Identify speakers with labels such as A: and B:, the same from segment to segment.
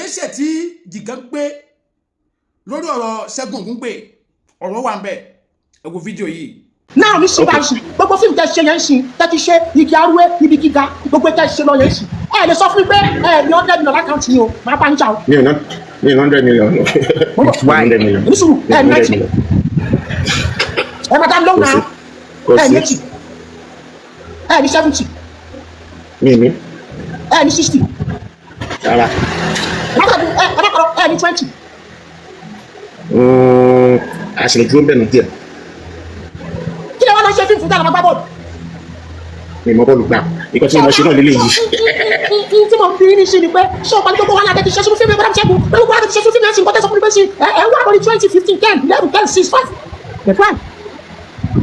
A: Ìgbésẹ̀ tí Jìgàn gbé lórí ọ̀rọ̀ Ṣẹ́gun Ògúngbè, ọ̀rọ̀ wà ń bẹ̀. Ẹ wo fídíò yìí.
B: Náà ní sí báyìí sí, gbogbo fíìmù tẹ ṣe yẹn ń sìn, tẹ ti ṣe igi arúwé, ibi gíga, gbogbo tẹ ṣe lọ yẹn ń sìn, ẹ lè sọ fún mi pé ẹ ní 100 million l'account yìí o, máa bá ń jà o.
C: Mi ò ná, mi ò ní 100 million.
B: Why?
C: 100 million.
B: Ní sùúrù, ẹ ní
C: 100
B: 90
C: million.
B: Ẹ máa dá mi lóhùn
C: Kò sí.
B: náà.
C: Kò
B: Ẹ ní
C: sí.
B: 80, ẹ ní 70?
C: Mi ní.
B: Ẹ ní 60?
C: Rárá.
B: Ẹ ẹ ẹ ẹ ní 20?
C: A sì lè dúró bẹ́ẹ̀ nù díẹ̀.
B: Kí lè wọ́n lọ ṣe fíìmù fún táwọn gbá bọ́ọ̀lù?
C: Mi mọ bọ́ọ̀lù gbà. Ìkọ́ tí mo ṣe náà lélẹ̀ yìí.
B: Tí mo bí ní sí ni pé ṣé o pàdé gbogbo wàhálà tẹ́tí ṣe sínú fíìmù ẹ̀gbọ́n Ṣẹ́gun, pẹ̀lú wàhálà tẹ́tí ṣe sínú fíìmù ẹ̀sìn, nǹkan tẹ́sán fún mi pé sí ẹ wà lórí 20, 15, 10, 11, 10, 6, 5 the prime.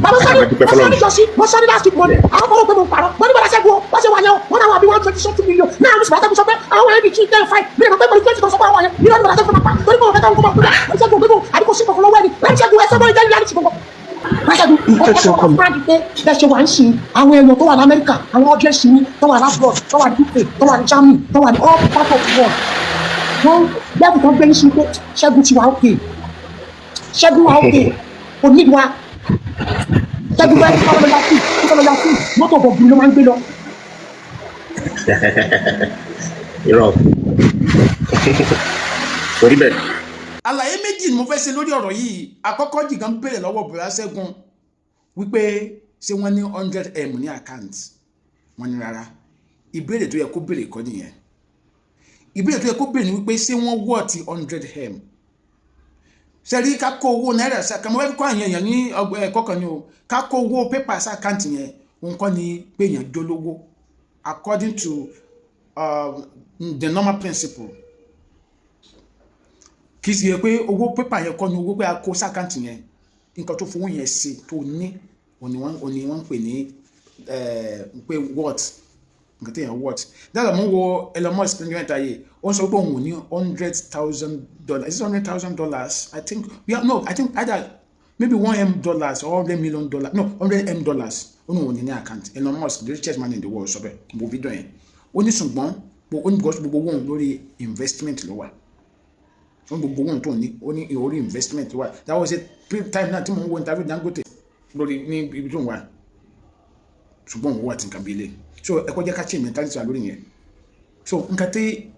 B: Bàbá sọ́ni
C: Dúpẹ́
B: mo sọ́ni
C: fọlọ́run.
B: jọ sí, mo sọ́ni last week money, àwọn kọ́rọ̀ pé mo parọ́, mo ní bàbá Ṣẹ́gun o, wọ́n ṣe wà yẹn o, wọ́n náà wà bí 120 something million náà. Ní sọ̀rọ̀ sọ pé àwọn ẹbí tí 10, 5 mi lè mọ̀ pé pẹ̀lú 20 kan sọ pé àwọn yẹn mílíọ̀nù bàbá Ṣẹ́gun máa pa torí pé òun fẹ́ káwọn kó máa kú dà. Ṣẹ́gun gbogbo àdìkò sí kọ̀ọ̀kan lọ́wọ́ ẹni bàbá Ṣẹ́gun ẹ sọ́dọ̀ ìjẹ́ ìyá gbogbo. Ṣẹ́gun, ẹ sọ fún pé bẹ́ẹ̀ ṣe wà ń sìn, àwọn èèyàn tó wà ní Amẹ́ríkà, àwọn audience yín tó wà l'abroad, tó wà ní UK, tó wà ní Germany, tó wà ní all part of the world, wọ́n lẹ́bùn tó gbé ní sí pé Ṣẹ́gun ti wà ókè, Ṣẹ́gun wà ókè, kò ní wa. Ṣẹ́gun bẹ́ẹ̀ kí wọ́n lọ ya fún kí wọ́n lọ ya fún mọ́tò bọ̀gùn ló máa ń gbé lọ.
C: Irọ́, kò rí bẹ́ẹ̀.
A: Àlàyé méjì ni mo fẹ́ ṣe lórí ọ̀rọ̀ yìí. Àkọ́kọ́, Jìgàn béèrè lọ́wọ́ bùrá Ṣẹ́gun wípé ṣé wọ́n ní 100M ní account? Wọ́n ní rárá. Ìbéèrè tó yẹ kó béèrè kọ́ nìyẹn. Ìbéèrè tó yẹ kó béèrè ni wípé ṣé wọ́n wọ́ ti 100M ṣe rí? Ká kó owó náírà sí account, mo fẹ́ kọ́ àyàn èèyàn ní ẹ̀kọ́ kan ni o. Ká kó owó pépà sí account yẹn, òun kọ́ ni pé èèyàn jólówó according to the normal principle. Kì í ṣe pé owó pépà yẹn kọ́ ni owó pé a kó sí account yẹn. Nǹkan tó fowó yẹn ṣe tó ní, òní wọ́n ń pè ní pé what nǹkan tí yẹn what. Dáadáa, mo ń wo Elon Musk ní mẹ́ta yìí, ó ń sọ pé òun ò ní $100,000. Is it $100,000? I think, yeah, no, I think either maybe $1M or $100 million, no, $100M. Ó ní òun ò ní ní account. Elon Musk, the richest man in the world, sọ bẹ́ẹ̀. Mo fídíò yẹn. Ó ní ṣùgbọ́n ó ní because gbogbo owó òun lórí investment ló wà. Ó ní gbogbo owó tó ní, ó ní orí investment ló wà. That was a time náà tí mo ń wo interview Dangote lórí ní ibi tó ń wà, ṣùgbọ́n òun wà tí nǹkan bí ilé. So ẹ kọ́ jẹ́ ká change mentality wa lórí yẹn. So nǹkan tí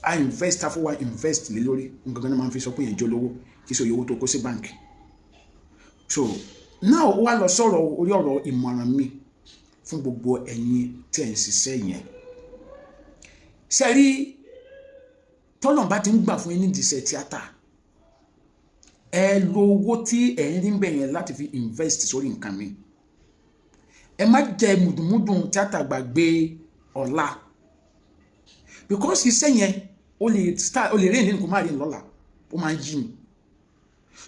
A: a invest, afọ wa invest lé lórí nǹkan kan náà máa ń fi sọ pé yẹn jẹ́ olówó, kì í ṣe owó tó kó sí bank. So now, ó wá lọ sọ̀rọ̀ orí ọ̀rọ̀. Ìmọ̀ràn mi fún gbogbo ẹ̀yin tí ẹ̀ ń ṣiṣẹ́ yẹn, ṣe rí, tọ́lọ̀ bá ti ń gbà fún yín nídìí iṣẹ́ tíátà, ẹ lo owó tí ẹ̀ ń rí ń bẹ̀ yẹn láti fi invest sórí nǹkan mi. Ẹ má jẹ mùdùmùdùn tíátà gbàgbé ọ̀la, because iṣẹ́ yẹn, ó lè start, ó lè rí ìlú kó má rí lọ́la, ó máa ń yí ni.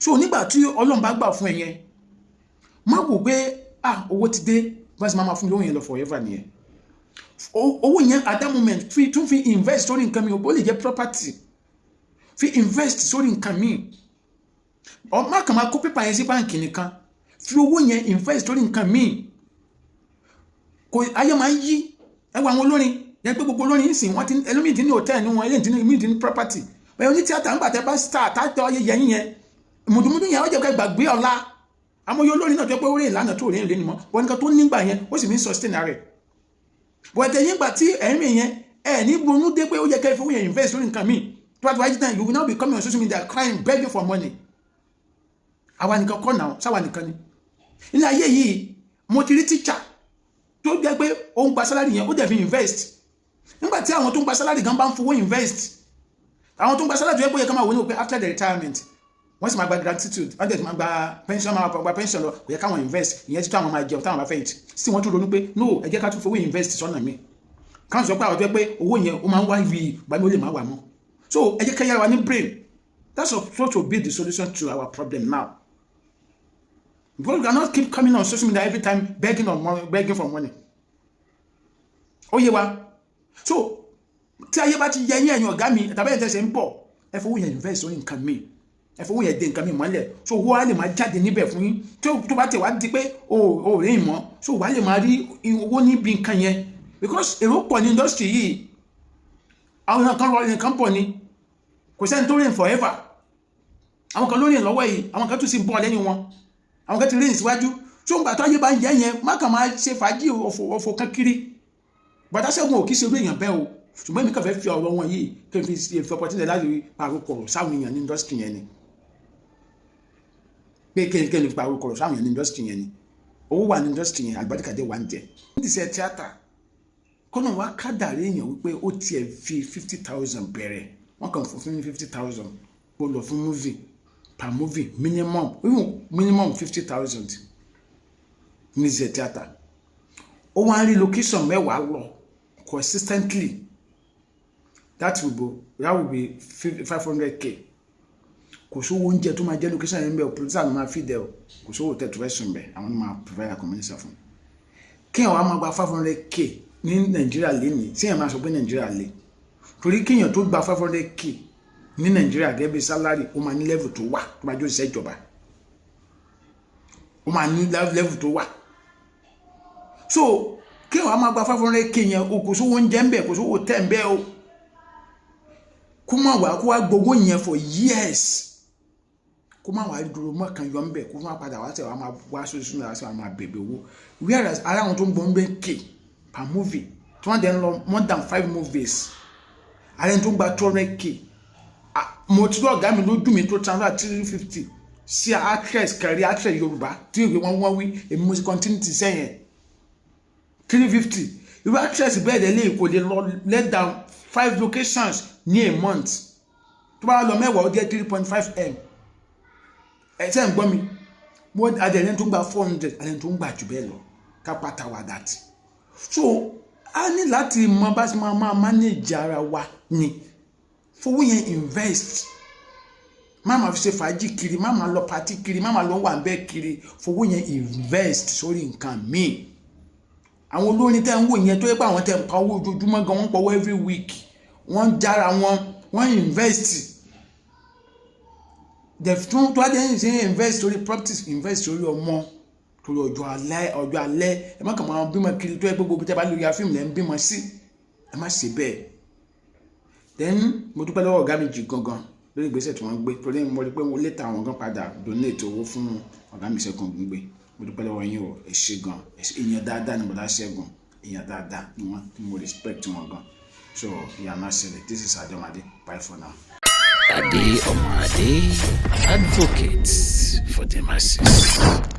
A: So nígbà tí Ọlọ́run bá gbà fún ẹ yẹn, má wò pé, ah, owó ti dé, bá sì máa ma fún mi lówó yẹn lọ forever nìyẹn. Owó yẹn at that moment, fi tún fi invest sórí nǹkan mi. Ó lè jẹ́ property, fi invest sórí nǹkan mi. Ọ má kàn máa kó pépà yẹn sí báǹkì nìkan. Fi owó yẹn invest sórí nǹkan mi. Kò ayé máa ń yí. Ẹ wo àwọn olórin yẹn pé gbogbo olórin ń sìn, wọ́n ti, ẹlòmíì ti ní hòtẹ́ẹ̀lì wọn, ẹlòmíì ti ní property. Bẹ́ẹ̀ oní tíátà ń gbà tẹ́ bá star tátọ́ ayé yẹn yẹn, mùdùmùdù yẹn, ó jẹ́ ká gbàgbé ọ̀la. Àmọ́ yóò olórin náà tó pé orí ìlànà tó rí ìlú ni mọ́ wọn, nǹkan tó nígbà yẹn, ó sì fi ń sustain rẹ̀. But ẹ̀yìn ìgbà tí ẹ̀rín yẹn, ẹ̀ ní ronú dé pé ó yẹ kẹ́ ẹ fowó yẹn invest lórí nǹkan míì tó bá ti wájú tán, you will now be coming on social media crying, begging for money. Àwa nìkan kọ́ náà, sáwa nìkan ni ilé ayé yìí. Mo ti rí teacher tó jẹ́ pé ó ń gba salary yẹn, ó dẹ̀ fi invest. Nígbà tí àwọn tó ń gba salary gan bá ń fowó invest, àwọn tó ń gba salary tó yẹ pé ó yẹ ká máa wò ní pé after the retirement, wọ́n sì máa gba gratitude, wọ́n dẹ̀ sì máa gba pension, máa gba pension lọ, kò yẹ káwọn invest ìyẹn tí táwọn máa jẹun táwọn bá fẹ̀yìntì sí. Wọ́n tún ronú pé no, ẹ jẹ́ ká tún fowó invest sọ́nà mi. Káwọn sọ pé àwọn tó yẹ pé owó yẹn, ó máa ń wá ibi ìgbà mi, ó lè má wà mọ́. So ẹ jẹ́ ká yára wa ní brain. That's supposed to be the solution to our problem now, because we cannot keep coming on social media every time begging on money, begging for money. Ó yé wa. So tí ayé bá ti yẹ yín, ẹ̀yin ọ̀gá mi tàbí ẹ̀yin tẹ̀sẹ̀ ń bọ̀, ẹ fowó yẹn invest sórí nǹkan mi, ẹ fowó yẹn dé nǹkan mi mọ́lẹ̀, so owó á lè máa jáde níbẹ̀ fún yín. Tó bá tẹ̀ wá di pé o ò rí ìmọ̀, so wàá lè máa rí owó níbi nǹkan yẹn, because èrò pọ̀ ní industry yìí. Àwọn nǹkan lọ, nǹkan pọ̀ ni. Kò sẹ́ni tó reign forever. Àwọn kan ló reign lọ́wọ́ yìí, àwọn kan tún sì ń bọ̀ lẹ́yìn wọn, àwọn kan ti reign síwájú. Tó ń gbà tó ayé bá ń yẹ yẹn, má kàn máa ṣe fàájì ọ̀fọ̀ kan kiri. Bàtà Ṣẹ́gun ò kí ṣe irú èèyàn bẹ́ẹ̀ o, ṣùgbọ́n èmi kàn fẹ́ fi ọ̀rọ̀ wọn yìí kí n fi ṣe opportunity láti pàrọ̀ kọ̀rọ̀ sáwọn èèyàn ní industry yẹn ni, pé kí n fi pàrọ̀ kọ̀rọ̀ sáwọn èèyàn ní industry yẹn ni. Owó wà ní industry yẹn, àlùbáríkà dé wà ń jẹ ní ti ṣe tíátà. Kọ́nà wa kádàrí èèyàn wípé ó tiẹ̀ fi 50,000 bẹ̀rẹ̀, wọ́n kàn fún 50,000 ó lọ fún movie, per movie, minimum, even minimum 50,000 ní ṣe tíátà. Ó wá ń rí location 10 lọ consistently, that will be 500K. Kò sówó oúnjẹ tó máa jẹ́ location yẹn bẹ́ẹ̀ o, producer ló máa feed ẹ o, kò sówó tẹ̀ tó fẹ́ sùn bẹ́ẹ̀, àwọn ló máa provide accommodation fún. Kéèyàn wá máa gba 500K ní Nàìjíríà lénìí, tí èèyàn máa sọ pé Nàìjíríà lé, torí kéèyàn tó gba 500K ní Nàìjíríà gẹ́gẹ́ bí salary, ó máa ní level tó wà. Tó bá jó iṣẹ́ ìjọba, ó máa ní level tó wà. So kéèyàn wá máa gba 500K yẹn o, kò sówó oúnjẹ ń bẹ̀, kò sówó tẹ̀ ń bẹ̀ o, kó má wá kó wá gbowó yẹn for years, kó má wá dúró mọ́kàn yọ ń bẹ̀, kó má padà wá tẹ̀ wá máa wá sórí sínú àti wá máa bèbè owó, whereas ara àwọn tó ń gbọ́n bẹ́ẹ̀ k per movie tí wọ́n dẹ̀ ń lọ more than five movies, ara ẹni tó ń gba 200K. Mo ti lọ ọ̀gá mi lójú mi tó transfer 350 sí actress kẹrí, actress Yorùbá tí ìwé wọn wọ́n wí, èmi mo ti continue ti sẹ́yìn 350. Irú actress bẹ́ẹ̀ dẹ̀ lè kò lè lọ less than five locations ní a month. Tó bá lọ 10, ó jẹ́ 3.5M. Ẹ ṣe ń gbọ́ mi? Mo adẹ̀rẹ̀ tó ń gba 400, adẹ̀rẹ̀ tó ń gbà jù bẹ́ẹ̀ lọ kápátá wa that. So a ní láti mọ bá ṣe máa máa manage ara wa ni. Fowó yẹn invest, má máa fi ṣe fàájì kiri, má máa lọ party kiri, má máa lọ wà bẹ́ẹ̀ kiri. Fowó yẹn invest sórí nǹkan míì. Àwọn olórin tẹ́ ń wò yẹn, tó yẹ pé àwọn tẹ́ ń pa owó ojoojúmọ́ gan, wọ́n ń pa owó every week, wọ́n ń jára wọn, wọ́n invest. Tún tó wá dé ṣe invest sórí properties, invest sórí ọmọ, torí ọjọ́ alẹ́, ọjọ́ alẹ́. Ẹ má kàn máa bímọ kiri tó yẹ pé gbogbo tẹ́ bá lórí fíìmù lẹ́ ń bímọ sí. Ẹ má ṣe bẹ́ẹ̀. Then mo dúpẹ́ lọ́wọ́ ọ̀gá mi jì gangan lórí ìgbésẹ̀ tí wọ́n gbé, torí mo rí pé wọ́n létà, àwọn gan padà donate owó fún ọ̀gá mi Ṣẹ́gun Ògúngbè. Mo dúpẹ́ lọ́wọ́ yín o, ẹ ṣé gan. Èèyàn dáadáa ni bọ̀dá Ṣẹ́gun, èèyàn dáadáa ni wọ́n, mo respect wọn gan. So ìyá ṣẹlẹ̀. This is Adeomade, bye for now.
D: Ade Omade, advocate for the masses.